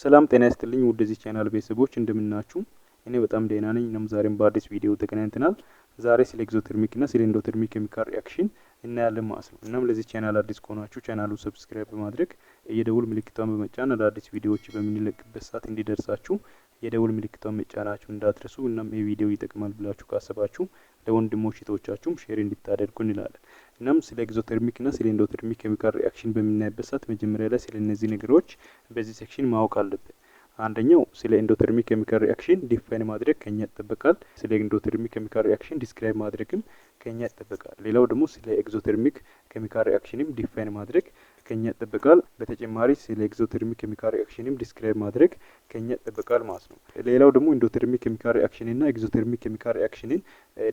ሰላም ጤና ይስጥልኝ ውድ የዚህ ቻናል ቤተሰቦች፣ እንደምናችሁ? እኔ በጣም ደህና ነኝ። እናም ዛሬም በአዲስ ቪዲዮ ተገናኝተናል። ዛሬ ስለ exothermic እና ስለ endothermic chemical reaction እናያለን ማለት ነው። እናም ለዚህ ቻናል አዲስ ከሆናችሁ ቻናሉ subscribe በማድረግ፣ የደውል ምልክቷን በመጫን፣ አዳዲስ ቪዲዮዎች በምንለቅበት ሰዓት እንዲደርሳችሁ የደውል ምልክቷን መጫናችሁ እንዳትረሱ። እናም ይህ ቪዲዮ ይጠቅማል ብላችሁ ካሰባችሁ ለወንድሞች እህቶቻችሁም share እንድታደርጉ እንላለን። እናም ስለ exothermic እና ስለ endothermic chemical reaction በምናይበት ሰዓት መጀመሪያ ላይ ስለ እነዚህ ነገሮች በዚህ section ማወቅ አለብን። አንደኛው ስለ endothermic chemical reaction define ማድረግ ከኛ ይጠበቃል። ስለ endothermic chemical reaction describe ማድረግም ከኛ ይጠበቃል። ሌላው ደግሞ ስለ exothermic chemical reaction ም define ማድረግ ከኛ ይጠበቃል። በተጨማሪ ስለ exothermic chemical reaction ም describe ማድረግ ከኛ ይጠበቃል ማለት ነው። ሌላው ደግሞ endothermic chemical reaction እና exothermic chemical reaction ን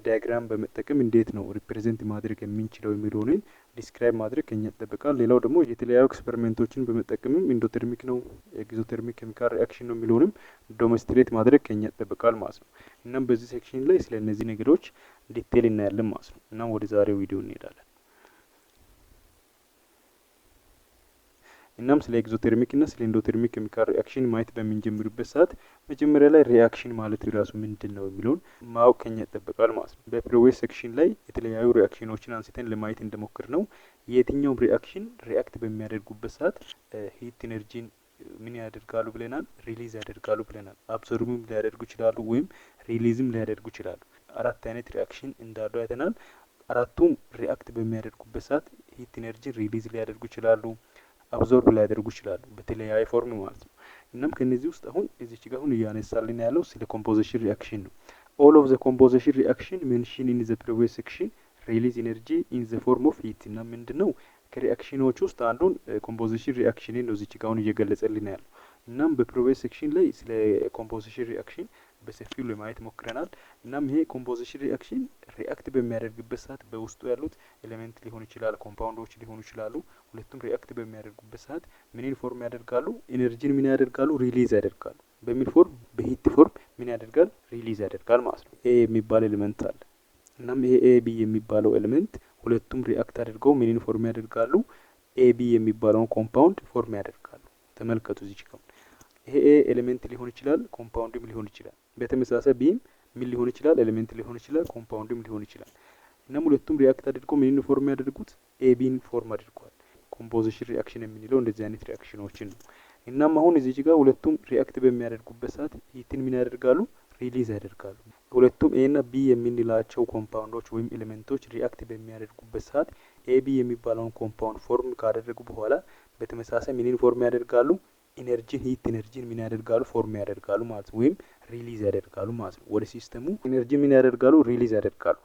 diagram በመጠቀም እንዴት ነው represent ማድረግ የምንችለው የሚለውን describe ማድረግ ከኛ ይጠበቃል። ሌላው ደግሞ የተለያዩ experiment ኦችን በመጠቀምም endothermic ነው፣ exothermic chemical reaction ነው የሚለውንም demonstrate ማድረግ ከኛ ይጠበቃል ማለት ነው። እናም በዚህ section ላይ ስለ እነዚህ ነገሮች detail እናያለን ማለት ነው። እናም ወደ ዛሬው ቪዲዮ እንሄዳለን። እናም ስለ exothermic እና ስለ endothermic chemical reaction ማየት በምንጀምርበት ሰዓት መጀመሪያ ላይ reaction ማለት ራሱ ምንድን ነው የሚለውን ማወቅ ከኛ ይጠበቃል ማለት ነው። በ previous section ላይ የተለያዩ reaction ኖችን አንስተን ለማየት እንደሞከርነው የትኛውም reaction react በሚያደርጉበት ሰዓት heat energy ን ምን ያደርጋሉ ብለናል? Release ያደርጋሉ ብለናል። Absorb ም ሊያደርጉ ይችላሉ ወይም release ም ሊያደርጉ ይችላሉ። አራት አይነት reaction እንዳሉ አይተናል። አራቱም react በሚያደርጉበት ሰዓት heat energy ን release ሊያደርጉ ይችላሉ፣ absorb ሊያደርጉ ይችላሉ በተለያየ form ማለት ነው። እናም ከነዚህ ውስጥ አሁን እዚች ጋር አሁን እያነሳልን ያለው ስለ composition reaction ነው። All of the composition reaction mention in the previous section release energy in the form of heat። እና ምንድን ነው፣ ከ reaction ኖች ውስጥ አንዱን composition reaction ን ነው እዚች ጋር አሁን እየገለጸልን ያለው። እናም በ previous section ላይ ስለ composition reaction በሰፊው ለማየት ሞክረናል። እናም ይሄ composition reaction react በሚያደርግበት ሰዓት በውስጡ ያሉት element ሊሆን ይችላል፣ compound ኦች ሊሆኑ ይችላሉ። ሁለቱም react በሚያደርጉበት ሰዓት ምንን form ያደርጋሉ? Energy ን ምን ያደርጋሉ? Release ያደርጋሉ። በምን form? በ heat form ምን ያደርጋል? Release ያደርጋል ማለት ነው። A የሚባል element አለ። እናም ይሄ A B የሚባለው element ሁለቱም react አድርገው ምንን form ያደርጋሉ? A B የሚባለውን compound form ያደርጋሉ። ተመልከቱ፣ እዚህ ጋር ይሄ A element ሊሆን ይችላል፣ compound ም ሊሆን ይችላል። በተመሳሳይ B ም ምን ሊሆን ይችላል? Element ሊሆን ይችላል፣ compound ም ሊሆን ይችላል። እናም ሁለቱም react አድርገው ምንን form ያደርጉት? AB ን form አድርገዋል። Composition reaction የምንለው እንደዚህ አይነት reaction ኖችን ነው። እናም አሁን እዚህ ጋር ሁለቱም react በሚያደርጉበት ሰዓት heat ን ምን ያደርጋሉ? Release ያደርጋሉ። ሁለቱም A እና B የምንላቸው compound ኦች ወይም element ኦች react በሚያደርጉበት ሰዓት AB የሚባለውን compound form ካደረጉ በኋላ በተመሳሳይ ምንን form ያደርጋሉ? Energy ን፣ heat energy ን ምን ያደርጋሉ? Form ያደርጋሉ ማለት ነው፣ ወይም release ያደርጋሉ ማለት ነው። ወደ system ኡ energy ምን ያደርጋሉ? Release ያደርጋሉ።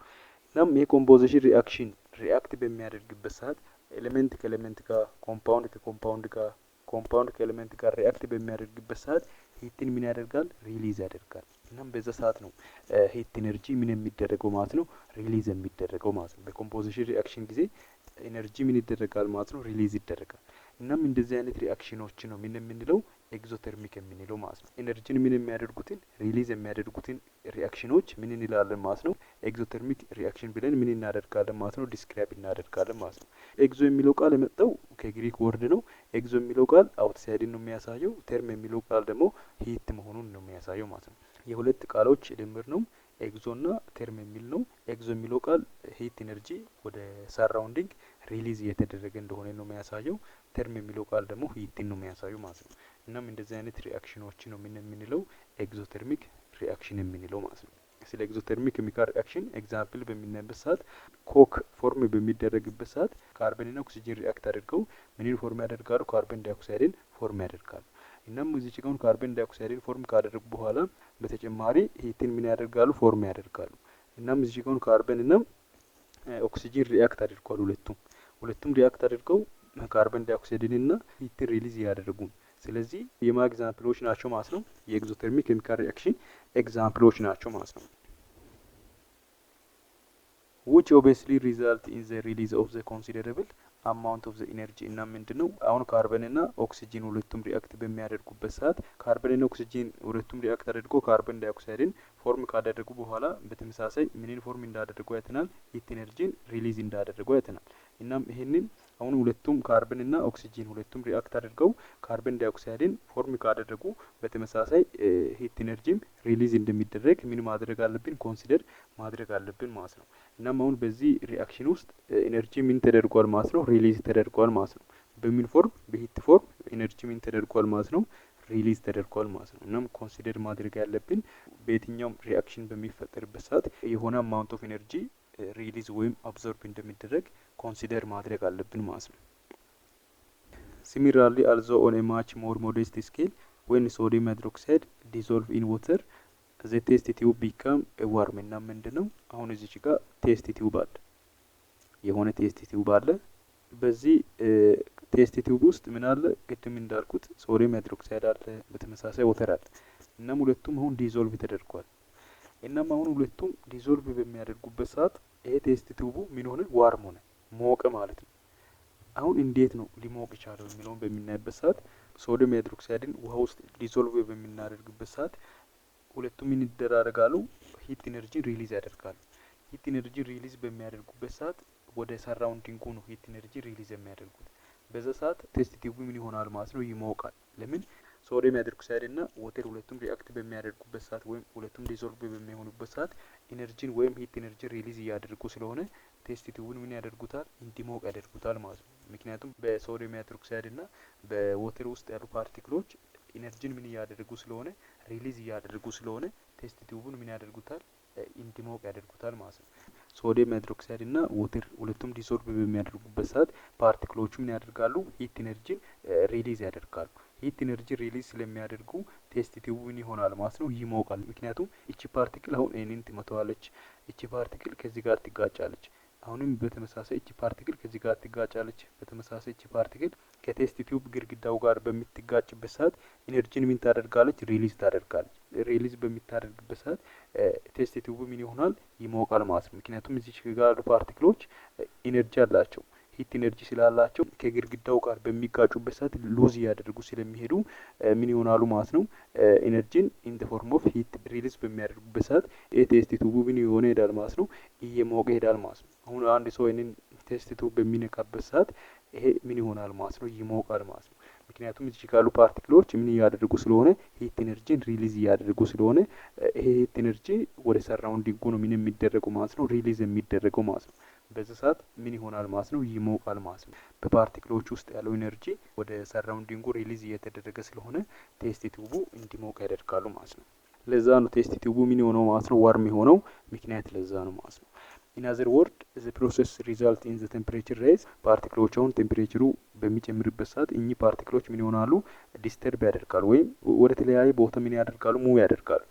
እናም ይሄ composition reaction react በሚያደርግበት ሰዓት element ከ element ጋር፣ compound ከ compound ጋር፣ compound ከ element ጋር react በሚያደርግበት ሰዓት heat ን ምን ያደርጋል? Release ያደርጋል። እናም በዛ ሰዓት ነው heat energy ምን የሚደረገው ማለት ነው? Release የሚደረገው ማለት ነው። በ composition reaction ጊዜ energy ምን ይደረጋል ማለት ነው? Release ይደረጋል። እናም እንደዚህ አይነት reaction ኖች ነው ምን የምንለው? Exothermic የምንለው ማለት ነው። Energy ን ምን የሚያደርጉትን፣ release የሚያደርጉትን reaction ኖች ምን እንላለን ማለት ነው? Exothermic reaction ብለን ምን እናደርጋለን ማለት ነው? Describe እናደርጋለን ማለት ነው። Exo የሚለው ቃል የመጣው ከግሪክ word ነው። Exo የሚለው ቃል outside ን ነው የሚያሳየው። Therm የሚለው ቃል ደግሞ heat መሆኑን ነው የሚያሳየው ማለት ነው። የሁለት ቃሎች ድምር ነው። Exo እና therm የሚል ነው። Exo የሚለው ቃል heat energy ወደ surrounding release እየተደረገ እንደሆነ ነው የሚያሳየው። Therm የሚለው ቃል ደግሞ heat ን ነው የሚያሳየው ማለት ነው። እናም እንደዚህ አይነት reaction ኖች ነው ምን የምንለው? Exothermic reaction የምንለው ማለት ነው። ስለ exothermic chemical reaction example በምናይበት ሰዓት coke form በሚደረግበት ሰዓት ካርበን ና ኦክሲጅን react አድርገው ምንን form ያደርጋሉ? Carbon dioxide ን form ያደርጋሉ። እናም እዚህ ጋር carbon dioxide ን form ካደረጉ በኋላ በተጨማሪ heat ን ምን ያደርጋሉ? Form ያደርጋሉ። እናም እዚህ ጋር ካርበን እና ኦክሲጅን react አድርገዋል። ሁለቱም react አድርገው carbon dioxide ን እና heat ን release እያደረጉ ነው። ስለዚህ የማ example ኦች ናቸው ማለት ነው? የ exothermic chemical reaction example ኦች ናቸው ማለት ነው። Which obviously result in the release of the considerable amount of the energy። እና ምንድነው፣ አሁን ካርበን እና ኦክሲጂን ሁለቱም react በሚያደርጉበት ሰዓት፣ ካርበን እና ኦክሲጂን ሁለቱም react አድርጎ carbon dioxide ን form ካደረጉ በኋላ በተመሳሳይ ምንን form እንዳደረጉ አይተናል? Heat energy ን release እንዳደረጉ አይተናል። እናም ይሄንን አሁን ሁለቱም ካርበን እና ኦክሲጂን ሁለቱም react አድርገው carbon dioxide ን form ካደረጉ በተመሳሳይ heat energy ም release እንደሚደረግ ምን ማድረግ አለብን? Consider ማድረግ አለብን ማለት ነው። እናም አሁን በዚህ reaction ውስጥ energy ምን ተደርጓል ማለት ነው? Release ተደርጓል ማለት ነው። በምን form? በ heat form energy ምን ተደርጓል ማለት ነው? Release ተደርጓል ማለት ነው። እናም consider ማድረግ ያለብን በየትኛውም reaction በሚፈጠርበት ሰዓት የሆነ amount of energy release ወይም absorb እንደሚደረግ consider ማድረግ አለብን ማለት ነው። Similarly, also on a much more modest scale, when sodium hydroxide dissolve in water, the test tube become warm። እና ምንድን ነው፣ አሁን እዚች ጋር test tube አለ፣ የሆነ test tube አለ። በዚህ test tube ውስጥ ምን አለ? ቅድም እንዳልኩት sodium hydroxide አለ፣ በተመሳሳይ water አለ። እናም ሁለቱም አሁን dissolve ተደርጓል። እናም አሁን ሁለቱም dissolve በሚያደርጉበት ሰዓት ይሄ test tube ኡ ምን ሆነ? Warm ሆነ፣ ሞቀ ማለት ነው። አሁን እንዴት ነው ሊሞቅ የቻለው የሚለውን በምናይበት ሰዓት sodium hydroxide ን ውሃ ውስጥ dissolve በምናደርግበት ሰዓት ሁለቱም ምን ይደራረጋሉ? Heat energy release ያደርጋሉ። Heat energy release በሚያደርጉበት ሰዓት ወደ surrounding ኡ ነው heat energy release የሚያደርጉት። በዛ ሰዓት test tube ኡ ምን ይሆናል ማለት ነው? ይሞቃል። ለምን? Sodium hydroxide እና water ሁለቱም react በሚያደርጉበት ሰዓት ወይም ሁለቱም dissolve በሚሆኑበት ሰዓት energy ን ወይም heat energy release እያደረጉ ስለሆነ test tube ኡን ምን ያደርጉታል? እንዲሞቅ ያደርጉታል ማለት ነው። ምክንያቱም በ sodium hydroxide እና በ water ውስጥ ያሉ particle ኦች energy ን ምን እያደረጉ ስለሆነ፣ release እያደረጉ ስለሆነ test tube ኡን ምን ያደርጉታል? እንዲሞቅ ያደርጉታል ማለት ነው። Sodium hydroxide እና water ሁለቱም dissolve በሚያደርጉበት ሰዓት particle ኦቹ ምን ያደርጋሉ? Heat energy ን release ያደርጋሉ። Heat energy release ስለሚያደርጉ test tube ምን ይሆናል ማለት ነው? ይሞቃል። ምክንያቱም እቺ particle አሁን ይህንን ትመታዋለች፣ እቺ particle ከዚህ ጋር ትጋጫለች። አሁንም በተመሳሳይ እቺ particle ከዚህ ጋር ትጋጫለች። በተመሳሳይ እቺ particle ከ test tube ግድግዳው ጋር በምትጋጭበት ሰዓት energy ን ምን ታደርጋለች? Release ታደርጋለች። Release በምታደርግበት ሰዓት test tube ኡ ምን ይሆናል? ይሞቃል ማለት ነው። ምክንያቱም እዚህ ጋር ያሉ particle ኦች energy አላቸው። Heat energy ስላላቸው ከግድግዳው ጋር በሚጋጩበት ሰዓት lose እያደረጉ ስለሚሄዱ ምን ይሆናሉ ማለት ነው? Energy ን in the form of heat release በሚያደርጉበት ሰዓት test tube ኡ ምን እየሆነ ይሄዳል ማለት ነው? እየሞቀ ይሄዳል ማለት ነው። አሁን አንድ ሰው ይህንን test tube በሚነካበት ሰዓት ይሄ ምን ይሆናል ማለት ነው? ይሞቃል ማለት ነው። ምክንያቱም እዚህ ካሉ particle ኦች ምን እያደረጉ ስለሆነ፣ heat energy ን release እያደረጉ ስለሆነ ይሄ heat energy ወደ surrounding ኡ ነው ምን የሚደረገው ማለት ነው? Release የሚደረገው ማለት ነው። በዚህ ሰዓት ምን ይሆናል ማለት ነው? ይሞቃል ማለት ነው። በ particle ኦች ውስጥ ያለው energy ወደ surrounding ኡ release እየተደረገ ስለሆነ test tube ኡ እንዲሞቅ ያደርጋሉ ማለት ነው። ለዛ ነው test tube ኡ ምን የሆነው ማለት ነው? Warm የሆነው ምክንያት ለዛ ነው ማለት ነው። In other word, the process result in the temperature rise። Particle ኦች አሁን temperature ኡ በሚጨምርበት ሰዓት እኚህ particle ኦች ምን ይሆናሉ? Disturb ያደርጋሉ ወይም ወደ ተለያየ ቦታ ምን ያደርጋሉ? Move ያደርጋሉ።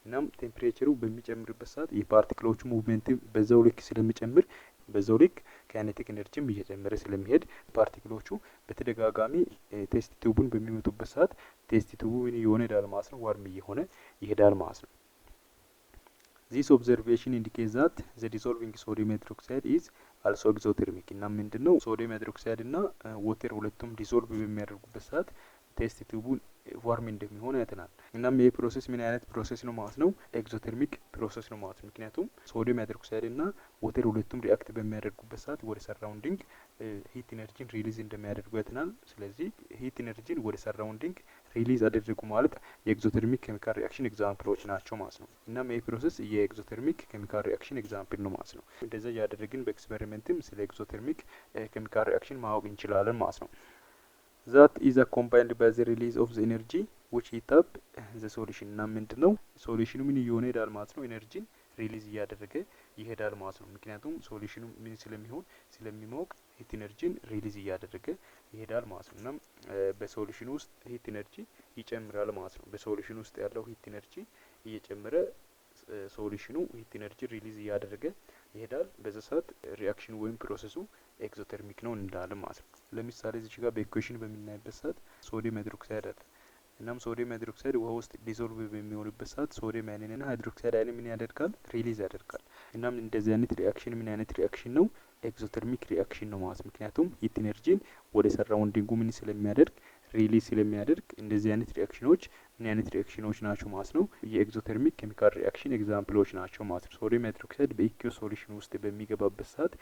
እናም temperature ኡ በሚጨምርበት ሰዓት የ particle ኦቹ movement በዛው ልክ ስለሚጨምር በዛው ልክ kinetic energy ም እየጨመረ ስለሚሄድ particle ኦቹ በተደጋጋሚ test tube ኡን በሚመቱበት ሰዓት test tube ኡ ምን እየሆነ ይሄዳል ማለት ነው? Warm እየሆነ ይሄዳል ማለት ነው። This observation indicate that the dissolving sodium hydroxide is also exothermic። እና ምንድን ነው፣ sodium hydroxide እና water ሁለቱም dissolve በሚያደርጉበት ሰዓት test tube ኡን warm እንደሚሆን አይተናል። እናም ይህ process ምን አይነት process ነው ማለት ነው? Exothermic process ነው ማለት ነው። ምክንያቱም sodium hydroxide እና water ሁለቱም react በሚያደርጉበት ሰዓት ወደ surrounding heat energy ን release እንደሚያደርጉ አይተናል። ስለዚህ heat energy ን ወደ surrounding release አደረጉ ማለት የ exothermic chemical reaction example ኦች ናቸው ማለት ነው። እናም ይህ process የ exothermic chemical reaction example ነው ማለት ነው። እንደዛ እያደረግን በ experiment ም ስለ exothermic chemical reaction ማወቅ እንችላለን ማለት ነው። That is accompanied by the release of the energy which heat up the solution። እና ምንድን ነው፣ solution ኑ ምን እየሆነ ይሄዳል ማለት ነው? Energy ን release እያደረገ ይሄዳል ማለት ነው። ምክንያቱም solution ኑ ምን ስለሚሆን፣ ስለሚሞቅ heat energy ን release እያደረገ ይሄዳል ማለት ነው። እናም በ solution ኑ ውስጥ heat energy ይጨምራል ማለት ነው። በ solution ኑ ውስጥ ያለው heat energy እየጨመረ solution ኑ heat energy release እያደረገ ይሄዳል። በዛ ሰዓት reaction ኑ ወይም process ኡ exothermic ነው እንላለን ማለት ነው። ለምሳሌ እዚች ጋር በ equation በምናይበት ሰዓት sodium hydroxide አለ። እናም sodium hydroxide ውሃ ውስጥ dissolve በሚሆንበት ሰዓት sodium ion ና hydroxide ion ምን ያደርጋል? Release ያደርጋል። እናም እንደዚህ አይነት reaction ምን አይነት reaction ነው? Exothermic reaction ነው ማለት፣ ምክንያቱም heat energy ን ወደ surrounding ኡ ምን ስለሚያደርግ፣ release ስለሚያደርግ እንደዚህ አይነት reaction ኖች ምን አይነት reaction ኖች ናቸው ማለት ነው? የ exothermic chemical reaction example ኦች ናቸው ማለት ነው። Sodium hydroxide በ aqueous solution ውስጥ በሚገባበት ሰዓት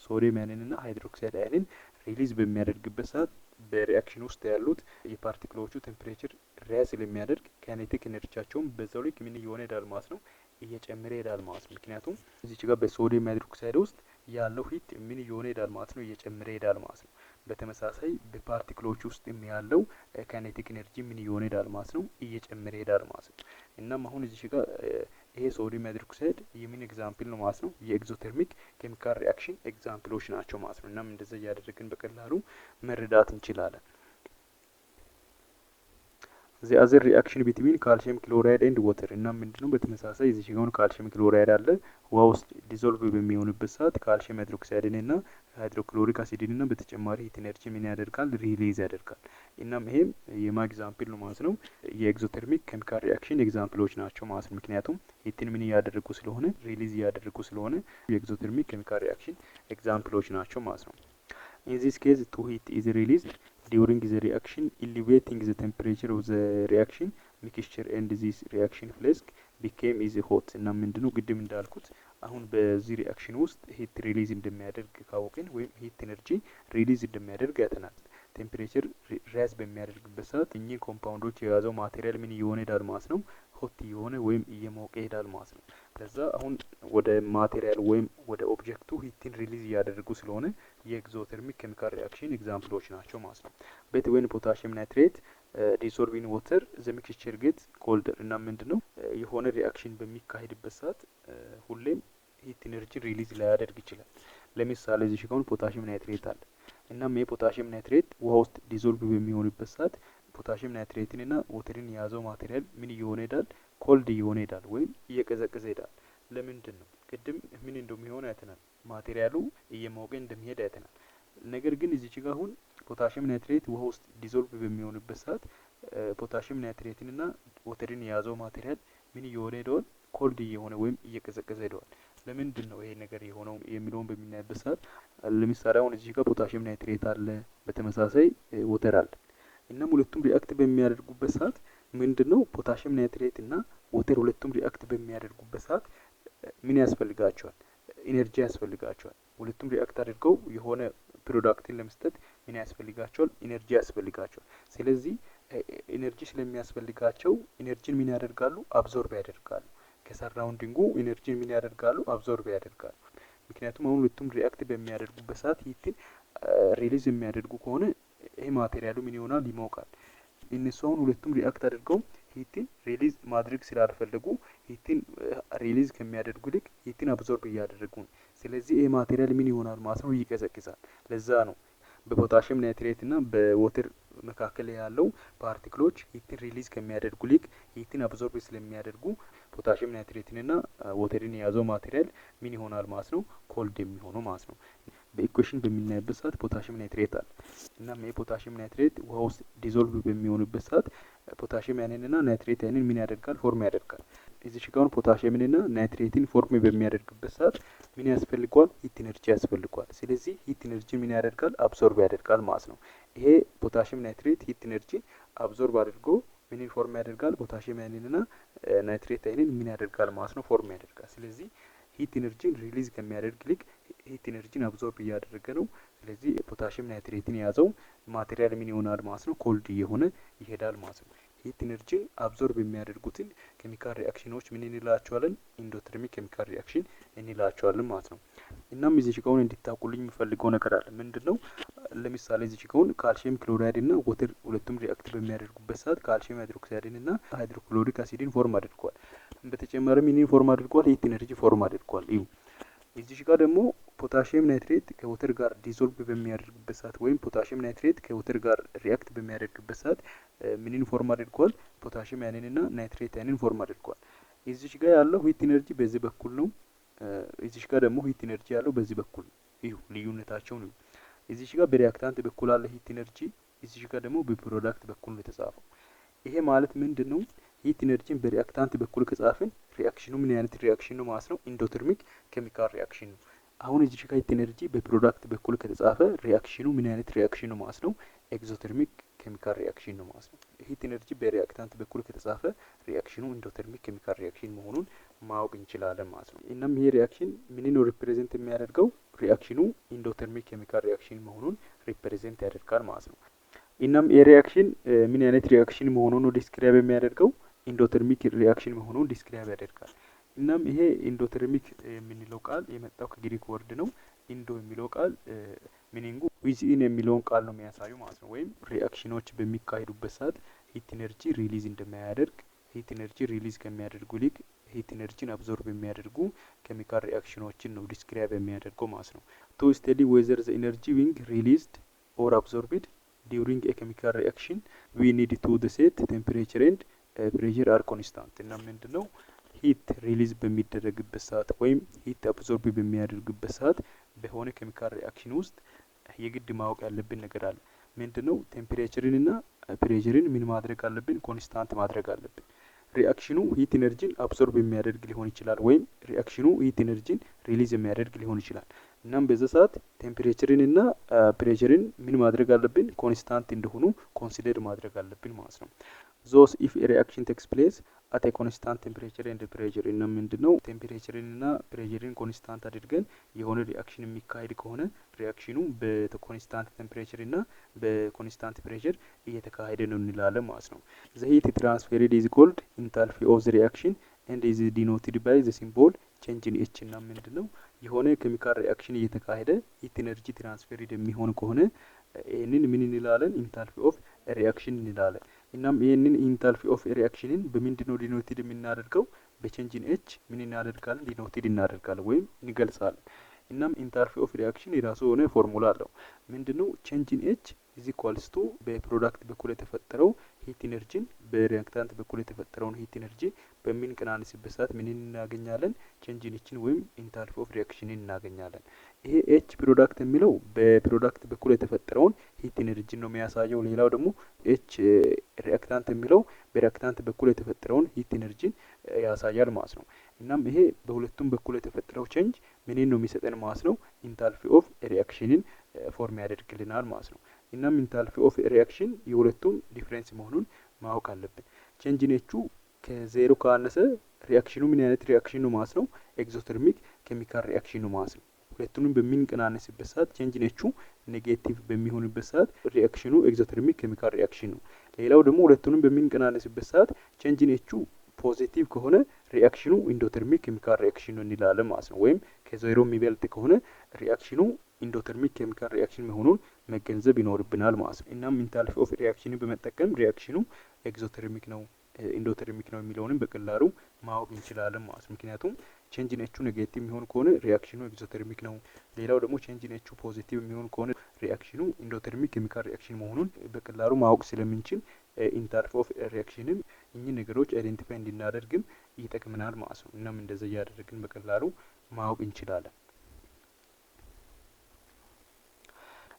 sodium ion ን እና hydroxide ion ን Release በሚያደርግበት ሰዓት በ reaction ውስጥ ያሉት የ particle ኦቹ temperature rise ስለሚያደርግ kinetic energy ያቸውን በዛው ልክ ምን እየሆነ ይሄዳል ማለት ነው፣ እየጨመረ ይሄዳል ማለት ነው። ምክንያቱም እዚች ጋር በ sodium hydroxide ውስጥ ያለው heat ምን እየሆነ ይሄዳል ማለት ነው፣ እየጨመረ ይሄዳል ማለት ነው። በተመሳሳይ በ particle ኦች ውስጥ ያለው kinetic energy ምን እየሆነ ይሄዳል ማለት ነው፣ እየጨመረ ይሄዳል ማለት ነው። እናም አሁን እዚች ጋር ይሄ sodium hydroxide የምን example ነው ማለት ነው? የ exothermic chemical reaction example ኦች ናቸው ማለት ነው። እናም እንደዛ እያደረግን በቀላሉ መረዳት እንችላለን። The other reaction between calcium chloride and water። እና ምንድነው? በተመሳሳይ እዚህ ጋር calcium chloride አለ። ውሃ ውስጥ dissolve በሚሆንበት ሰዓት calcium hydroxide ን እና hydrochloric acid ን እና በተጨማሪ heat energy ምን ያደርጋል? Release ያደርጋል። እናም ይሄም የማ example ነው ማለት ነው? የ exothermic chemical reaction example ኦች ናቸው ማለት ነው። ምክንያቱም heat ን ምን እያደረጉ ስለሆነ? Release እያደረጉ ስለሆነ የ exothermic chemical reaction example ኦች ናቸው ማለት ነው። In this case, two heat is released during the reaction, elevating the temperature of the reaction mixture, and this reaction flask became is hot። እና ምንድነው? ቅድም እንዳልኩት አሁን በዚህ reaction ውስጥ heat release እንደሚያደርግ ካወቅን ወይም heat energy release እንደሚያደርግ አይተናል። Temperature rise በሚያደርግበት ሰዓት እኚህ compound ኦች የያዘው material ምን እየሆነ ይሄዳል ማለት ነው? Hot እየሆነ ወይም እየሞቀ ይሄዳል ማለት ነው። ለዛ አሁን ወደ material ወይም ወደ object ኡ heat ን release እያደረጉ ስለሆነ የ exothermic chemical reaction example ኦች ናቸው ማለት ነው። But when potassium nitrate dissolve in water, the mixture get colder። እና ምንድን ነው? የሆነ reaction በሚካሄድበት ሰዓት ሁሌም heat energy release ላያደርግ ይችላል። ለምሳሌ እዚህ ጋር potassium nitrate አለ። እናም ይህ potassium nitrate ውሃ ውስጥ dissolve በሚሆንበት ሰዓት potassium nitrate ን እና water ን የያዘው material ምን እየሆነ ይሄዳል? Cold እየሆነ ይሄዳል ወይም እየቀዘቀዘ ይሄዳል። ለምንድን ነው? ቅድም ምን እንደሚሆን አይተናል። Material ኡ እየሞቀ እንደሚሄድ አይተናል። ነገር ግን እዚች ጋር አሁን potassium nitrate ውሃ ውስጥ dissolve በሚሆንበት ሰዓት potassium nitrate ን እና water ን የያዘው material ምን እየሆነ ሄደዋል? Cold እየሆነ ወይም እየቀዘቀዘ ሄደዋል። ለምንድን ነው ይሄ ነገር የሆነው የሚለውን በምናይበት ሰዓት ለምሳሌ አሁን እዚህ ጋር potassium nitrate አለ፣ በተመሳሳይ water አለ። እናም ሁለቱም react በሚያደርጉበት ሰዓት ምንድን ነው? Potassium nitrate እና water ሁለቱም react በሚያደርጉበት ሰዓት ምን ያስፈልጋቸዋል? Energy ያስፈልጋቸዋል። ሁለቱም react አድርገው የሆነ product ን ለመስጠት ምን ያስፈልጋቸዋል? Energy ያስፈልጋቸዋል። ስለዚህ energy ስለሚያስፈልጋቸው energy ን ምን ያደርጋሉ? Absorb ያደርጋሉ። ከ surrounding ኡ energy ን ምን ያደርጋሉ? Absorb ያደርጋሉ። ምክንያቱም አሁን ሁለቱም react በሚያደርጉበት ሰዓት heat ን release የሚያደርጉ ከሆነ ይሄ material ኡ ምን ይሆናል? ይሞቃል። እነሱ አሁን ሁለቱም react አድርገው heat ን release ማድረግ ስላልፈለጉ heat ን release ከሚያደርጉ ይልቅ heat ን absorb እያደረጉ ነው። ስለዚህ ይሄ material ምን ይሆናል ማለት ነው? ይቀዘቅዛል። ለዛ ነው በ potassium nitrate እና በ water መካከል ያለው particle ኦች heat ን release ከሚያደርጉ ይልቅ heat ን absorb ስለሚያደርጉ potassium nitrate ን እና water ን የያዘው material ምን ይሆናል ማለት ነው? Cold የሚሆነው ማለት ነው። በ equation በምናይበት ሰዓት potassium nitrate አለ። እናም ይህ potassium nitrate ውሃ ውስጥ dissolve በሚሆንበት ሰዓት potassium ion ን እና nitrate ion ን ምን ያደርጋል? Form ያደርጋል። እዚህ ጋር potassium ን እና nitrate ን form በሚያደርግበት ሰዓት ምን ያስፈልገዋል? Heat energy ያስፈልገዋል። ስለዚህ heat energy ምን ያደርጋል? Absorb ያደርጋል ማለት ነው። ይሄ potassium nitrate heat energy absorb አድርጎ ምንን form ያደርጋል? Potassium ion ን እና nitrate ion ን ምን ያደርጋል ማለት ነው? Form ያደርጋል። ስለዚህ heat energy ን release ከሚያደርግ ይልቅ heat energy ን absorb እያደረገ ነው። ስለዚህ potassium nitrate ን የያዘው material ምን ይሆናል ማለት ነው? Cold እየሆነ ይሄዳል ማለት ነው። Heat energy ን absorb የሚያደርጉትን chemical reaction ኖች ምን እንላቸዋለን? Endothermic chemical reaction እንላቸዋለን ማለት ነው። እናም እዚህ ጋር እንድታውቁልኝ የምፈልገው ነገር አለ። ምንድን ነው? ለምሳሌ እዚህ ጋር calcium chloride እና water ሁለቱም react በሚያደርጉበት ሰዓት calcium hydroxide ን እና hydrochloric acid ን form አድርጓል። በተጨማሪም ምንን form አድርጓል? Heat energy form አድርጓል። እዩ፣ እዚህ ጋር ደግሞ potassium nitrate ከ water ጋር dissolve በሚያደርግበት ሰዓት ወይም potassium nitrate ከ water ጋር react በሚያደርግበት ሰዓት ምንን form አድርጓል? Potassium ion ን እና nitrate ion ን form አድርጓል። እዚች ጋር ያለው heat energy በዚህ በኩል ነው። እዚች ጋር ደግሞ heat energy ያለው በዚህ በኩል ነው። እዩ፣ ልዩነታቸውን እዩ። እዚች ጋር በ reactant በኩል አለ heat energy፣ እዚች ጋር ደግሞ በ product በኩል ነው የተጻፈው። ይሄ ማለት ምንድን ነው? Heat energy ን በ reactant በኩል ከጻፍን reaction ኑ ምን አይነት reaction ነው ማለት ነው? Endothermic chemical reaction ነው። አሁን እዚህ ጋር heat energy በ product በኩል ከተጻፈ reaction ኑ ምን አይነት reaction ነው ማለት ነው? Exothermic chemical reaction ነው ማለት ነው። Heat energy በ reactant በኩል ከተጻፈ reaction ኑ endothermic chemical reaction መሆኑን ማወቅ እንችላለን ማለት ነው። እናም ይሄ reaction ምንን ነው represent የሚያደርገው? Reaction ኑ endothermic chemical reaction መሆኑን represent ያደርጋል ማለት ነው። እናም ይሄ reaction ምን አይነት reaction መሆኑን ነው describe የሚያደርገው? Endothermic reaction መሆኑን describe ያደርጋል። እናም ይሄ endothermic የምንለው ቃል የመጣው ከግሪክ word ነው። Endo የሚለው ቃል meaning ኡ within የሚለውን ቃል ነው የሚያሳዩ ማለት ነው። ወይም reaction ኖች በሚካሄዱበት ሰዓት heat energy release እንደማያደርግ፣ heat energy release ከሚያደርጉ ይልቅ heat energy ን absorb የሚያደርጉ chemical reaction ኖችን ነው describe የሚያደርገው ማለት ነው። To study whether the energy being released or absorbed during a chemical reaction, we need to the set temperature and pressure are constant። እና ምንድን ነው፣ heat release በሚደረግበት ሰዓት ወይም heat absorb በሚያደርግበት ሰዓት በሆነ chemical reaction ውስጥ የግድ ማወቅ ያለብን ነገር አለ። ምንድን ነው? Temperature ን እና pressure ን ምን ማድረግ አለብን? Constant ማድረግ አለብን። Reaction ኑ heat energy ን absorb የሚያደርግ ሊሆን ይችላል፣ ወይም reaction ኑ heat energy ን release የሚያደርግ ሊሆን ይችላል። እናም በዛ ሰዓት temperature ን እና pressure ን ምን ማድረግ አለብን? Constant እንደሆኑ consider ማድረግ አለብን ማለት ነው። Thus, if reaction takes place at constant temperature and pressure፣ እና ምንድን ነው፣ temperature ን እና pressure ን constant አድርገን የሆነ reaction የሚካሄድ ከሆነ reaction ኑ በ constant temperature እና በ constant pressure እየተካሄደ ነው እንላለን ማለት ነው። The heat transferred is called enthalpy of the reaction and is denoted by the symbol change in H። እና ምንድን ነው፣ የሆነ chemical reaction እየተካሄደ heat energy transferred የሚሆን ከሆነ ይህንን ምን እንላለን? Enthalpy of reaction እንላለን። እናም ይህንን enthalpy of reaction ን በምንድን ነው denoted የምናደርገው? በ change in H ምን እናደርጋለን? Denoted እናደርጋለን ወይም እንገልጻለን። እናም enthalpy of reaction የራሱ የሆነ ፎርሙላ አለው። ምንድነው? Change in H is equals to በ product በኩል የተፈጠረው heat energy ን በ reactant በኩል የተፈጠረውን heat energy በምንቀናንስበት ሰዓት ምን እናገኛለን? Change in H ን ወይም enthalpy of reaction ን እናገኛለን። ይሄ H product የሚለው በ product በኩል የተፈጠረውን heat energy ን ነው የሚያሳየው። ሌላው ደግሞ H reactant የሚለው በ reactant በኩል የተፈጠረውን heat energy ን ያሳያል ማለት ነው። እናም ይሄ በሁለቱም በኩል የተፈጠረው change ምንን ነው የሚሰጠን ማለት ነው? Enthalpy of reaction ን form ያደርግልናል ማለት ነው። እናም enthalpy of reaction የሁለቱም difference መሆኑን ማወቅ አለብን። Change in H ኡ ከዜሮ ካነሰ reaction ኑ ምን አይነት reaction ነው ማለት ነው? Exothermic chemical reaction ነው ማለት ነው። ሁለቱንም በምንቀናነስበት ሰዓት change in H ኡ negative በሚሆንበት ሰዓት reaction ኑ exothermic chemical reaction ነው። ሌላው ደግሞ ሁለቱንም በምንቀናነስበት ሰዓት change in H ኡ positive ከሆነ reaction ኑ endothermic chemical reaction ነው እንላለን ማለት ነው። ወይም ከዜሮ የሚበልጥ ከሆነ reaction ኑ endothermic chemical reaction መሆኑን መገንዘብ ይኖርብናል ማለት ነው። እናም enthalpy of reaction ን በመጠቀም reaction ኑ exothermic ነው endothermic ነው የሚለውንም በቀላሉ ማወቅ እንችላለን ማለት ነው። ምክንያቱም change in H ኡ negative የሚሆን ከሆነ reaction ኑ exothermic ነው። ሌላው ደግሞ change in H ኡ positive የሚሆን ከሆነ reaction ኑ endothermic chemical reaction መሆኑን በቀላሉ ማወቅ ስለምንችል enthalpy of reaction ን እኚህ ነገሮች identify እንድናደርግም ይጠቅመናል ማለት ነው። እናም እንደዛ እያደረግን በቀላሉ ማወቅ እንችላለን።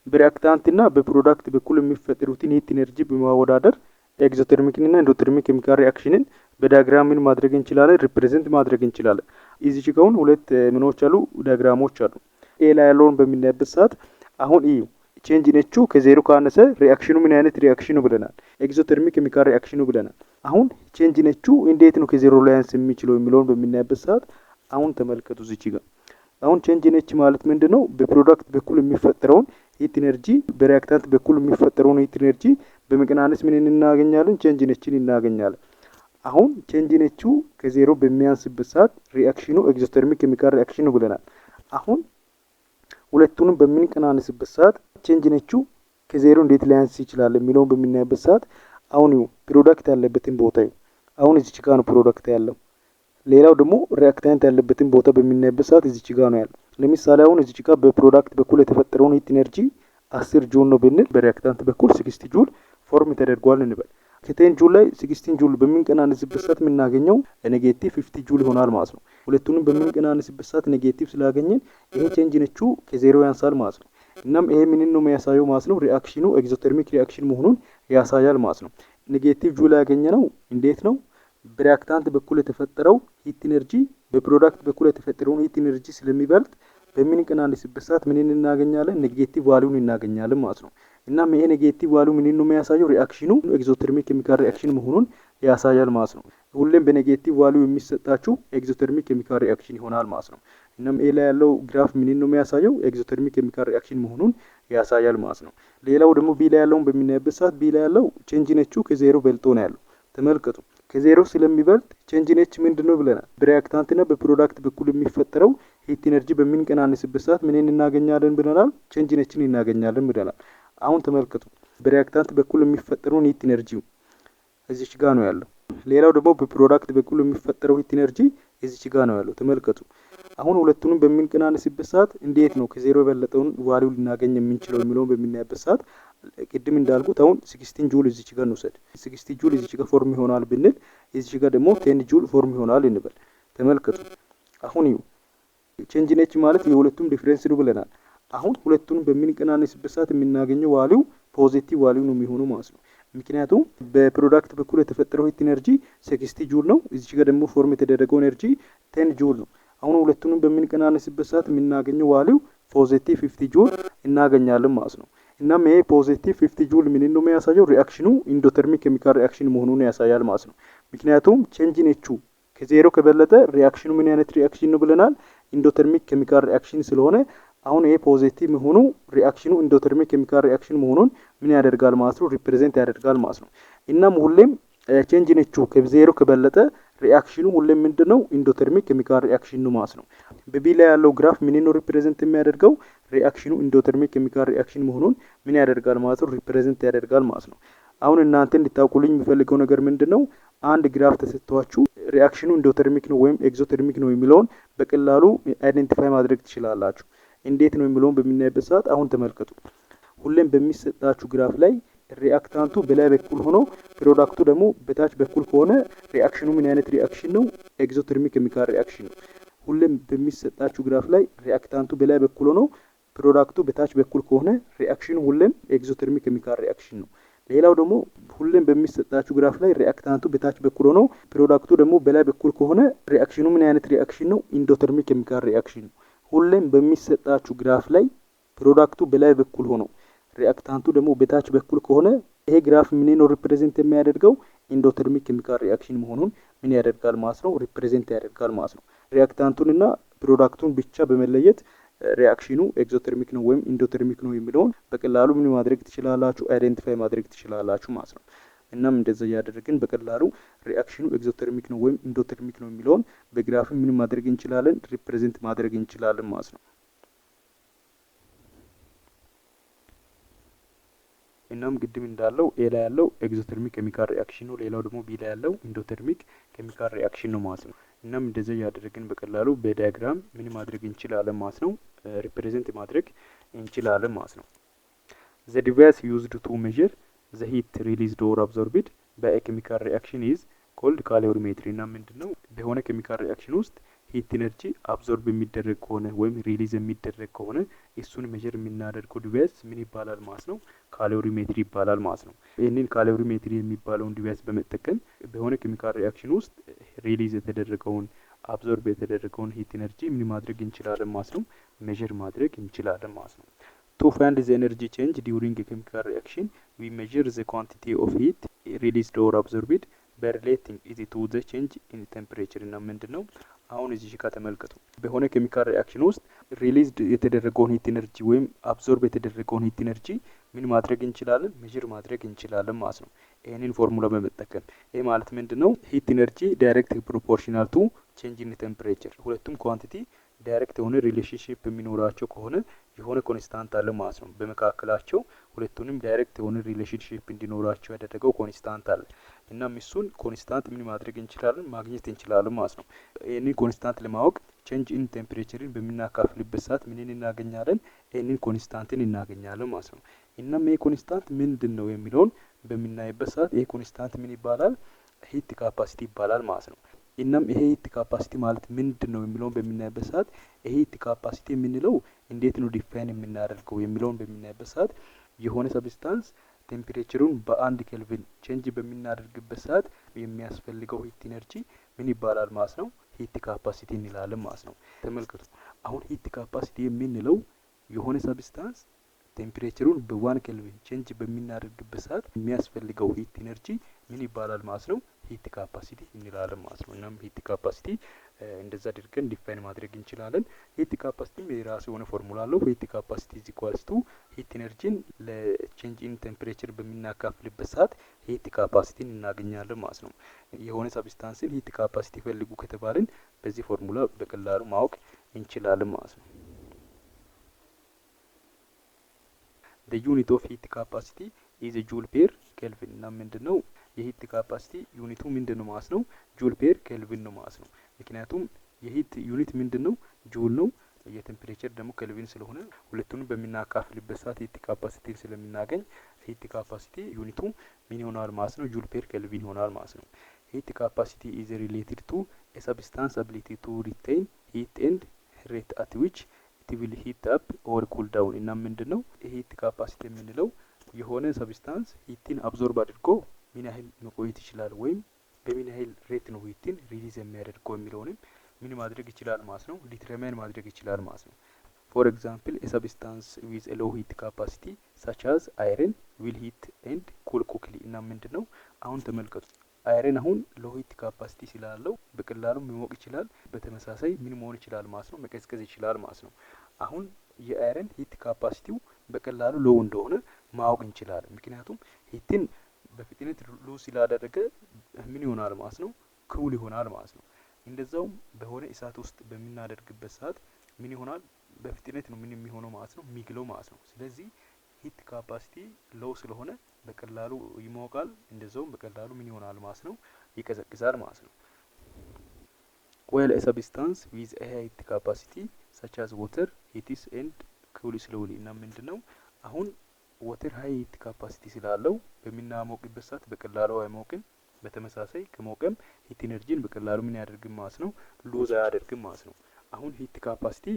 በ reactant እና በ product በኩል የሚፈጠሩትን heat energy በማወዳደር exothermic ን እና endothermic chemical reaction ን በ diagram ምን ማድረግ እንችላለን? Represent ማድረግ እንችላለን። እዚህ ጋር አሁን ሁለት ምኖች አሉ፣ diagram ኦች አሉ። A ላይ ያለውን በምናይበት ሰዓት አሁን እዩ፣ change in H ኡ ከዜሮ ካነሰ reaction ኑ ምን አይነት reaction ኑ ብለናል? Exothermic chemical reaction ኑ ብለናል። አሁን change in H ኡ እንዴት ነው ከዜሮ ሊያንስ የሚችለው የሚለውን በምናይበት ሰዓት አሁን ተመልከቱ፣ እዚች ጋር አሁን change in H ማለት ምንድን ነው? በ product በኩል የሚፈጠረውን heat energy በ reactant በኩል የሚፈጠረውን heat energy በመቀናነስ ምን እናገኛለን? Change in H ን እናገኛለን። አሁን change in H ኡ ከዜሮ በሚያንስበት ሰዓት reaction ኑ exothermic chemical reaction ነው ብለናል። አሁን ሁለቱንም በምንቀናንስበት ሰዓት change in H ኡ ከዜሮ እንዴት ሊያንስ ይችላል የሚለውን በምናይበት ሰዓት አሁን product ያለበትን ቦታ፣ አሁን እዚች ጋ ነው product ያለው። ሌላው ደግሞ reactant ያለበትን ቦታ በምናይበት ሰዓት እዚች ጋ ነው ያለው። ለምሳሌ አሁን እዚች ጋ በ product በኩል የተፈጠረውን heat energy 10 ጁል ነው ብንል በ reactant በኩል 60 joule form ተደርጓል እንበል። ከ 10 ጁል ላይ 16 ጁል በምንቀናንስበት ሰዓት የምናገኘው negative 50 ጁል ይሆናል ማለት ነው። ሁለቱንም በምንቀናንስበት ሰዓት negative ስላገኘን ይሄ change in H ኡ ከዜሮ ያንሳል ማለት ነው። እናም ይሄ ምንን ነው የሚያሳየው ማለት ነው? Reaction ኑ exothermic reaction መሆኑን ያሳያል ማለት ነው። Negative joule ያገኘነው እንዴት ነው? በ reactant በኩል የተፈጠረው heat energy በ product በኩል የተፈጠረውን heat energy ስለሚበልጥ በምንቀናንስበት ሰዓት ምንን እናገኛለን? Negative value ን እናገኛለን ማለት ነው። እናም ይሄ negative value ምንን ነው የሚያሳየው? Reaction ኑ exothermic chemical reaction መሆኑን ያሳያል ማለት ነው። ሁሌም በ negative value የሚሰጣችሁ exothermic chemical reaction ይሆናል ማለት ነው። እናም A ላይ ያለው graph ምንን ነው የሚያሳየው? Exothermic chemical reaction መሆኑን ያሳያል ማለት ነው። ሌላው ደግሞ B ላይ ያለውን በምናይበት ሰዓት B ላይ ያለው change in H ኡ ከዜሮ በልጦ ነው ያለው። ተመልከቱ፣ ከዜሮ ስለሚበልጥ change in H ምንድን ነው ብለናል? በ reactant ና በ product በኩል የሚፈጠረው heat energy በምንቀናንስበት ሰዓት ምንን እናገኛለን ብለናል? Change in H ን እናገኛለን ብለናል። አሁን ተመልከቱ፣ በ reactant በኩል የሚፈጠረውን heat energy ው እዚች ጋ ነው ያለው። ሌላው ደግሞ በ product በኩል የሚፈጠረው heat energy እዚች ጋ ነው ያለው። ተመልከቱ። አሁን ሁለቱንም በምንቀናንስበት ሰዓት እንዴት ነው ከዜሮ የበለጠውን value ልናገኝ የምንችለው የሚለውን በምናይበት ሰዓት ቅድም እንዳልኩት አሁን 16 ጁል እዚች ጋር እንውሰድ። 60 ጁል እዚች ጋር form ይሆናል ብንል እዚች ጋር ደግሞ 10 joule form ይሆናል እንበል። ተመልከቱ። አሁን ይሁ change in H ማለት የሁለቱም difference ነው ብለናል። አሁን ሁለቱንም በምንቀናንስበት ሰዓት የምናገኘው value positive value ነው የሚሆነው ማለት ነው። ምክንያቱም በ product በኩል የተፈጠረው heat energy 60 joule ነው። እዚች ጋር ደግሞ form የተደረገው energy 10 joule ነው። አሁን ሁለቱንም በምንቀናንስበት ሰዓት የምናገኘው value positive 50 joule እናገኛለን ማለት ነው። እናም ይሄ positive 50 joule ምን ነው የሚያሳየው? Reaction ኑ endothermic chemical reaction መሆኑን ያሳያል ማለት ነው። ምክንያቱም change in H ኡ ከዜሮ ከበለጠ reaction ኑ ምን አይነት reaction ነው ብለናል? Endothermic chemical reaction ስለሆነ አሁን ይሄ positive መሆኑ reaction ኑ endothermic chemical reaction መሆኑን ምን ያደርጋል ማለት ነው? Represent ያደርጋል ማለት ነው። እናም ሁሌም change in H ኡ ከዜሮ ከበለጠ reaction ኑ ሁሌም ምንድን ነው? Endothermic chemical reaction ነው ማለት ነው። በ B ላይ ያለው graph ምን ነው represent የሚያደርገው? Reaction ኑ endothermic chemical reaction መሆኑን ምን ያደርጋል ማለት ነው? Represent ያደርጋል ማለት ነው። አሁን እናንተ እንድታውቁልኝ የምፈልገው ነገር ምንድን ነው? አንድ graph ተሰጥቷችሁ reaction ኑ endothermic ነው ወይም exothermic ነው የሚለውን በቀላሉ identify ማድረግ ትችላላችሁ። እንዴት ነው የሚለውን በምናይበት ሰዓት አሁን ተመልከቱ። ሁሌም በሚሰጣችሁ graph ላይ reactant ኡ በላይ በኩል ሆኖ product ኡ ደግሞ በታች በኩል ከሆነ reaction ኑ ምን አይነት reaction ነው? Exothermic chemical reaction ነው። ሁሌም በሚሰጣችሁ graph ላይ reactant ኡ በላይ በኩል ሆኖ product ኡ በታች በኩል ከሆነ reaction ኑ ሁሌም exothermic chemical reaction ነው። ሌላው ደግሞ ሁሌም በሚሰጣችሁ graph ላይ reactant ኡ በታች በኩል ሆኖ product ኡ ደግሞ በላይ በኩል ከሆነ reaction ኑ ምን አይነት reaction ነው? Endothermic chemical reaction ነው። ሁሌም በሚሰጣችሁ graph ላይ product ኡ በላይ በኩል ሆኖ reactant ኡ ደግሞ በታች በኩል ከሆነ ይሄ graph ምን ነው represent የሚያደርገው? Endothermic chemical reaction መሆኑን ምን ያደርጋል ማለት ነው? Represent ያደርጋል ማለት ነው። Reactant ኡን እና product ኡን ብቻ በመለየት reaction ኑ exothermic ነው ወይም endothermic ነው የሚለውን በቀላሉ ምን ማድረግ ትችላላችሁ? Identify ማድረግ ትችላላችሁ ማለት ነው። እናም እንደዛ እያደረግን በቀላሉ reaction ኑ exothermic ነው ወይም endothermic ነው የሚለውን በ graph ምን ማድረግ እንችላለን? Represent ማድረግ እንችላለን ማለት ነው። እናም ቅድም እንዳለው A ላይ ያለው exothermic chemical reaction ነው። ሌላው ደግሞ B ላይ ያለው endothermic chemical reaction ነው ማለት ነው። እናም እንደዛ እያደረግን በቀላሉ በ diagram ምን ማድረግ እንችላለን ማለት ነው? Represent ማድረግ እንችላለን ማለት ነው። The device used to measure the heat released or absorbed by chemical reaction is called calorimetry። እና ምንድን ነው፣ በሆነ chemical reaction ውስጥ heat energy absorb የሚደረግ ከሆነ ወይም release የሚደረግ ከሆነ እሱን measure የምናደርገው device ምን ይባላል ማለት ነው? Calorimetry ይባላል ማለት ነው። ይህንን calorimetry የሚባለውን device በመጠቀም በሆነ chemical reaction ውስጥ release የተደረገውን፣ absorb የተደረገውን heat energy ምን ማድረግ እንችላለን ማለት ነው? Measure ማድረግ እንችላለን ማለት ነው። To find the energy change during chemical reaction, we measure the quantity of heat released or absorbed by relating it to the change in temperature። እና ምንድን ነው፣ አሁን እዚህ ጋር ተመልከቱ። በሆነ chemical reaction ውስጥ released የተደረገውን heat energy ወይም absorb የተደረገውን heat energy ምን ማድረግ እንችላለን? Measure ማድረግ እንችላለን ማለት ነው። ይህንን ፎርሙላ በመጠቀም። ይህ ማለት ምንድን ነው? Heat energy direct proportional to change in temperature። ሁለቱም quantity direct የሆነ relationship የሚኖራቸው ከሆነ የሆነ constant አለ ማለት ነው። በመካከላቸው ሁለቱንም direct የሆነ relationship እንዲኖራቸው ያደረገው constant አለ። እናም እሱን constant ምን ማድረግ እንችላለን? ማግኘት እንችላለን ማለት ነው። ይህንን constant ለማወቅ change in temperature ን በምናካፍልበት ሰዓት ምንን እናገኛለን? ይህንን constant ን እናገኛለን ማለት ነው። እናም ይህ constant ምንድን ነው የሚለውን በምናይበት ሰዓት ይህ constant ምን ይባላል? Heat capacity ይባላል ማለት ነው። እናም ይሄ heat capacity ማለት ምንድን ነው የሚለውን በምናይበት ሰዓት ይሄ heat capacity የምንለው እንዴት ነው define የምናደርገው የሚለውን በምናይበት ሰዓት የሆነ substance temperature ሩን በ1 kelvin change በምናደርግበት ሰዓት የሚያስፈልገው heat energy ምን ይባላል ማለት ነው? Heat capacity እንላለን ማለት ነው። ተመልከቱ፣ አሁን heat capacity የምንለው የሆነ substance temperature ሩን በ 1 kelvin change በምናደርግበት ሰዓት የሚያስፈልገው heat energy ምን ይባላል ማለት ነው? Heat capacity እንላለን ማለት ነው። እናም heat capacity እንደዛ አድርገን define ማድረግ እንችላለን። Heat capacity ም የራሱ የሆነ ፎርሙላ አለው። Heat capacity is equals to heat energy ን ለ change in temperature በምናካፍልበት ሰዓት heat capacity ን እናገኛለን ማለት ነው። የሆነ substance ን heat capacity ፈልጉ ከተባልን በዚህ ፎርሙላ በቀላሉ ማወቅ እንችላለን ማለት ነው። The unit of heat capacity is joule per kelvin። እና ምንድነው የ heat capacity unit ኡ ምንድነው ማለት ነው? Joule per kelvin ነው ማለት ነው። ምክንያቱም የ heat unit ምንድነው? ጁል ነው። የ temperature ደግሞ ኬልቪን ስለሆነ ሁለቱንም በምናካፍልበት ሰዓት heat capacity ን ስለምናገኝ heat capacity unit ኡ ምን ይሆናል ማለት ነው? Joule per kelvin ይሆናል ማለት ነው። Heat capacity is related to a substance ability to retain heat and rate at which it will heat up or cool down። እና ምንድነው heat capacity የምንለው? የሆነ substance heat ን absorb አድርጎ ምን ያህል መቆየት ይችላል ወይም በምን ያህል rate ነው heat ን release የሚያደርገው የሚለውንም ምን ማድረግ ይችላል ማለት ነው፣ determine ማድረግ ይችላል ማለት ነው። For example, a substance with a low heat capacity, such as iron, will heat and cool quickly። እና ምንድነው አሁን ተመልከቱ፣ iron አሁን low heat capacity ስላለው በቀላሉ መሞቅ ይችላል። በተመሳሳይ ምን መሆን ይችላል ማለት ነው፣ መቀዝቀዝ ይችላል ማለት ነው። አሁን የ iron heat capacity ው በቀላሉ low እንደሆነ ማወቅ እንችላለን። ምክንያቱም heat ን በፍጥነት lose ስላደረገ ምን ይሆናል ማለት ነው፣ cool ይሆናል ማለት ነው። እንደዛውም በሆነ እሳት ውስጥ በምናደርግበት ሰዓት ምን ይሆናል? በፍጥነት ነው ምን የሚሆነው ማለት ነው፣ የሚግለው ማለት ነው። ስለዚህ heat capacity low ስለሆነ በቀላሉ ይሞቃል፣ እንደዛውም በቀላሉ ምን ይሆናል ማለት ነው፣ ይቀዘቅዛል ማለት ነው። While a substance with a high heat capacity, such as water, heats and cool slowly። እና ምንድነው አሁን water high heat capacity ስላለው በምናሞቅበት ሰዓት በቀላሉ አይሞቅም። በተመሳሳይ ከሞቀም heat energy ን በቀላሉ ምን አያደርግም ማለት ነው፣ lose አያደርግም ማለት ነው። አሁን heat capacity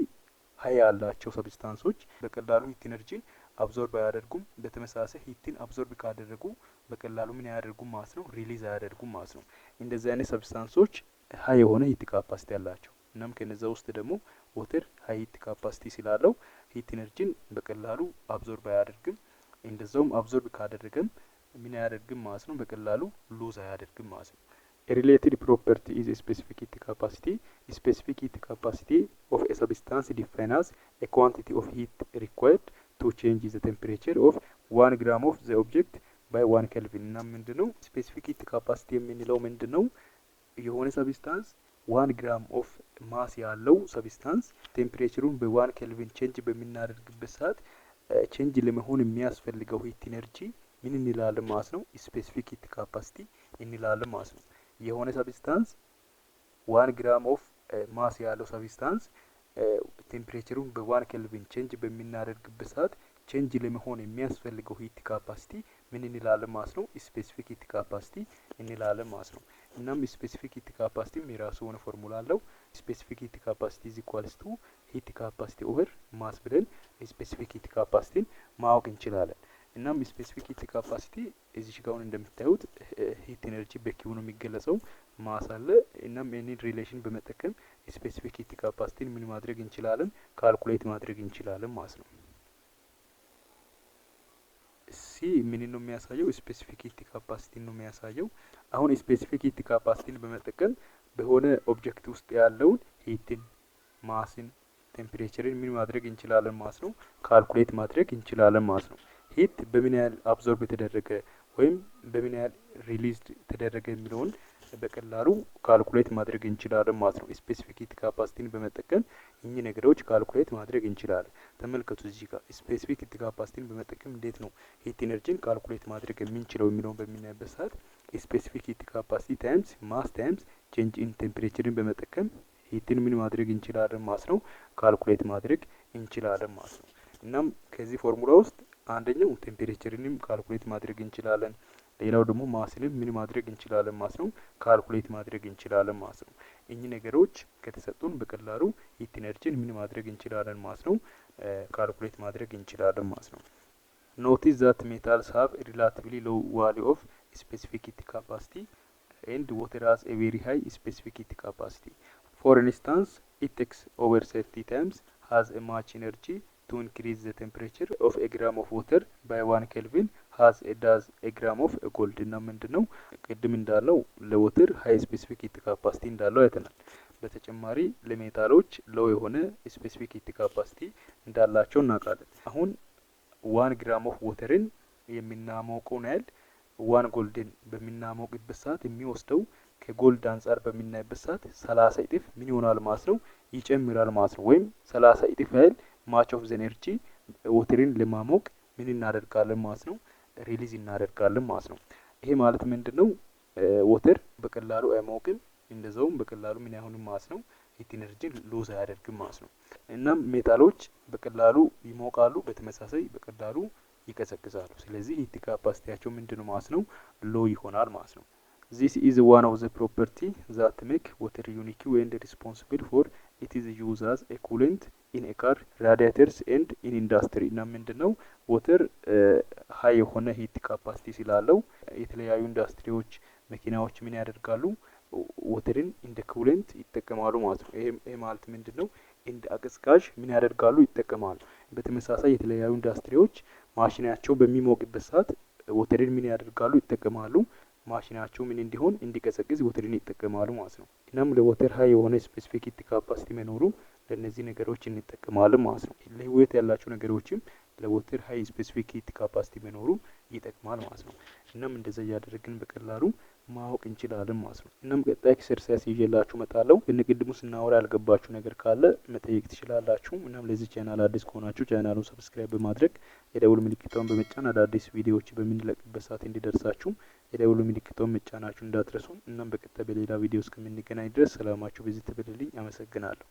high ያላቸው substance ኦች በቀላሉ heat energy ን absorb አያደርጉም። በተመሳሳይ heat ን absorb ካደረጉ በቀላሉ ምን አያደርጉም ማለት ነው፣ release አያደርጉም ማለት ነው። እንደዚህ አይነት substance ኦች high የሆነ heat capacity ያላቸው። እናም ከነዛ ውስጥ ደግሞ water high heat capacity ስላለው heat energy ን በቀላሉ absorb አያደርግም። እንደዛውም absorb ካደረገም ምን አያደርግም ማለት ነው፣ በቀላሉ lose አያደርግም ማለት ነው። Related property is specific heat capacity. Specific heat capacity of a substance define as a quantity of heat required to change the temperature of 1 gram of the object by 1 kelvin። እና ምንድነው specific heat capacity የምንለው? ምንድነው? የሆነ substance 1 gram of mass ያለው substance temperature ኡን በ 1 kelvin change በምናደርግበት ሰዓት change ለመሆን የሚያስፈልገው heat energy ምን እንላለን ማለት ነው? Specific heat capacity እንላለን ማለት ነው። የሆነ substance 1 gram of mass ያለው substance temperature ኡን በ 1 kelvin change በምናደርግበት ሰዓት change ለመሆን የሚያስፈልገው heat capacity ምን እንላለን ማለት ነው? Specific heat capacity እንላለን ማለት ነው። እናም specific heat capacity ም የራሱ የሆነ ፎርሙላ አለው። Specific heat capacity is equals to heat capacity over mass ብለን specific heat capacity ን ማወቅ እንችላለን። እናም specific heat capacity እዚህ ጋር አሁን እንደምታዩት heat energy በ Q ነው የሚገለጸው፣ mass አለ። እናም ይህንን relation በመጠቀም specific heat capacity ን ምን ማድረግ እንችላለን? Calculate ማድረግ እንችላለን ማለት ነው። C ምን ነው የሚያሳየው? Specific heat capacity ን ነው የሚያሳየው። አሁን specific heat capacity ን በመጠቀም በሆነ object ውስጥ ያለውን heat ን፣ mass ን፣ temperature ን ምን ማድረግ እንችላለን ማለት ነው፣ calculate ማድረግ እንችላለን ማለት ነው። Heat በምን ያህል absorb የተደረገ ወይም በምን ያህል released ተደረገ የሚለውን በቀላሉ calculate ማድረግ እንችላለን ማለት ነው። Specific heat capacity ን በመጠቀም እኚህ ነገሮች calculate ማድረግ እንችላለን። ተመልከቱ፣ እዚህ ጋር specific heat capacity ን በመጠቀም እንዴት ነው heat energy ን calculate ማድረግ የምንችለው የሚለውን በምናይበት ሰዓት specific heat capacity times mass times change in temperature ን በመጠቀም heat ን ምን ማድረግ እንችላለን ማለት ነው፣ calculate ማድረግ እንችላለን ማለት ነው። እናም ከዚህ ፎርሙላ ውስጥ አንደኛው temperature ንም calculate ማድረግ እንችላለን። ሌላው ደግሞ mass ንም ምን ማድረግ እንችላለን ማለት ነው፣ calculate ማድረግ እንችላለን ማለት ነው። እኚህ ነገሮች ከተሰጡን በቀላሉ heat energy ን ምን ማድረግ እንችላለን ማለት ነው፣ calculate ማድረግ እንችላለን ማለት ነው። Notice that metals have relatively low value of specific heat capacity and water has a very high specific heat capacity. For instance, it takes over 30 times as much energy to increase the temperature of a gram of water by 1 kelvin has does a gram of gold። እና ምንድን ነው፣ ቅድም እንዳለው ለ water high specific heat capacity እንዳለው አይተናል። በተጨማሪ ለ metal ኦች low የሆነ specific heat capacity እንዳላቸው እናውቃለን። አሁን 1 gram of water ን የምናሞቀውን ያህል 1 gold ን በምናሞቅበት ሰዓት የሚወስደው ከ gold አንጻር በምናይበት ሰዓት 30 እጥፍ ምን ይሆናል ማለት ነው? ይጨምራል ማለት ነው። ወይም 30 እጥፍ ያህል much of the energy water ን ለማሞቅ ምን እናደርጋለን ማለት ነው? Release እናደርጋለን ማለት ነው። ይሄ ማለት ምንድን ነው? Water በቀላሉ አይሞቅም፣ እንደዛውም በቀላሉ ምን አይሆንም ማለት ነው? Heat energy ን lose አያደርግም ማለት ነው። እናም metal ኦች በቀላሉ ይሞቃሉ፣ በተመሳሳይ በቀላሉ ይቀዘቅዛሉ። ስለዚህ heat capacity ያቸው ምንድን ነው ማለት ነው? Low ይሆናል ማለት ነው። This is one of the property that make water unique and responsible for its use as a coolant in a car radiators and in industry። እና ምንድን ነው፣ water high የሆነ heat capacity ስላለው የተለያዩ ኢንዱስትሪዎች፣ መኪናዎች ምን ያደርጋሉ? Water ን እንደ coolant ይጠቀማሉ ማለት ነው። ይሄ ማለት ምንድን ነው? እንደ አቀዝቃዥ ምን ያደርጋሉ? ይጠቀማሉ። በተመሳሳይ የተለያዩ ኢንዱስትሪዎች ማሽናቸው በሚሞቅበት ሰዓት water ን ምን ያደርጋሉ? ይጠቀማሉ። ማሽናቸው ምን እንዲሆን፣ እንዲቀዘቅዝ water ን ይጠቀማሉ ማለት ነው። እናም ለ water high የሆነ specific heat capacity መኖሩ ለእነዚህ ነገሮች እንጠቀማለን ማለት ነው። ለህይወት ያላቸው ነገሮችም ለ water high specific heat capacity መኖሩ ይጠቅማል ማለት ነው። እናም እንደዛ እያደረግን በቀላሉ ማወቅ እንችላለን ማለት ነው። እናም ቀጣይ exercise ይዤላችሁ እመጣለሁ። ቅድሙ ስናወራ ያልገባችሁ ነገር ካለ መጠየቅ ትችላላችሁ። እናም ለዚህ ቻናል አዲስ ከሆናችሁ ቻናሉን subscribe በማድረግ የደውል ምልክቷን በመጫን አዳዲስ ቪዲዮዎች በምንለቅበት ሰዓት እንዲደርሳችሁ የደውል ምልክቷን መጫናችሁ እንዳትረሱ። እናም በቀጣይ በሌላ ቪዲዮ እስከምንገናኝ ድረስ ሰላማችሁ ብዝት ይበልልኝ። አመሰግናለሁ።